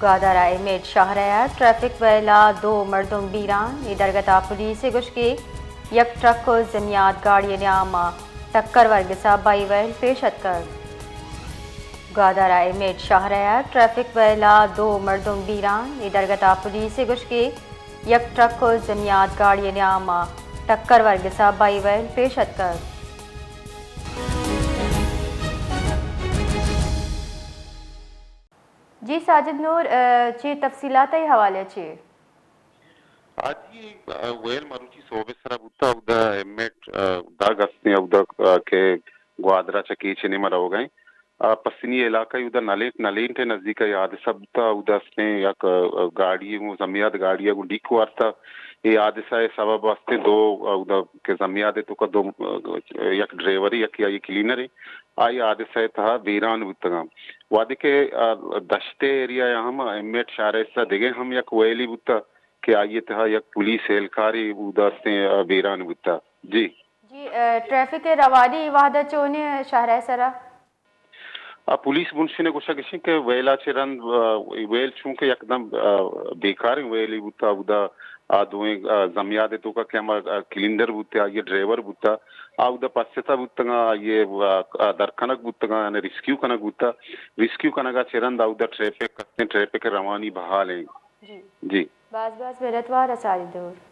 گوادر ءِ M Ed شاہراہ ءَ ٹریفک ویل ءَ دو مردم بیران، اے درگت ءَ پولیس ءِ گوشگ ءَ یک ٹرک ءُ ضمیاد گاڑی ءِ نیام ءَ ٹکر ورگ ءَ بائی ویل پیش اتکگ۔ گوادر ءِ ایم ایڈ شاہراہ ءَ ٹریفک ویل ءَ دو مردم بیران، اے درگت ءَ پولیس ءِ گوشگ ءَ یک ٹرک ءُ ضمیاد گاڑی ءِ نیام ءَ ٹکر ورگ ءَ بائی ویل پیش اتکگ۔ جی ساجد نور، ءَ، چی تفصیلات ءِ حوالے چی؟ آ جی، ءَ، ویل مروچی صبح ءِ سرا بوتا، اودا ایم ایڈ، ءَ، دگ استیں، اودا، ءَ، کہ گوادر ءَ چہ کیچ ءِ نیما روگ ءَ ایں۔ ءَ، پسنی علاقہ اودا نلینٹ، نلینٹ ءِ نزدیک ءَ اے حادثہ بوتا، اودا استیں یک، ءَ، گاڑی گوں، ضمیاد گاڑی گوں ڈیک وارتا۔ اے حادثہ ءِ سبب استیں دو، ءَ، اودا کہ ضمیاد ءِ توکا دو، ءَ، یک ڈرائیورے، یکے آئی کلینرے، آئی حادثہ ءِ تہا بیران بوتگاں۔ وہدے کہ، ءَ، دشت ءِ ایریا ءَ ہم ایم ایڈ شاہراہ ءِ سرا دگہ ہم یک ویلے بوتا کہ آئی ءِ تہا یک پولیس اہلکارے اودا استیں، ءَ، بیران بوتا۔ جی۔ جی، ءَ، ٹریفک ءِ روانی اے وہد ءَ چونیں شاہراہ ءِ سرا؟ آ، پولیس بنشین ءِ گوشگ اش انت کہ ویل ءَ چہ رند، ءَ، ویل چونکہ یکدم، ءَ، بیکاریں ویلے بوتا، اودا آ دوئیں، ءَ، ضمیاد ءِ توکا کہ ہما، ءَ، کلینڈر بوتے، آئی ءِ ڈرائیور بوتا، آ اودا پستا بوتگاں، آئی ءَ، ءَ، در کنگ بوتگاں، یعنی ریسکیو کنگ بوتا۔ ریسکیو کنگ ءَ چہ رند اودا ٹریفک استیں، ٹریفک ءِ روانی بحال ایں۔ جی۔ جی۔ باز باز منتوار ساجد نور۔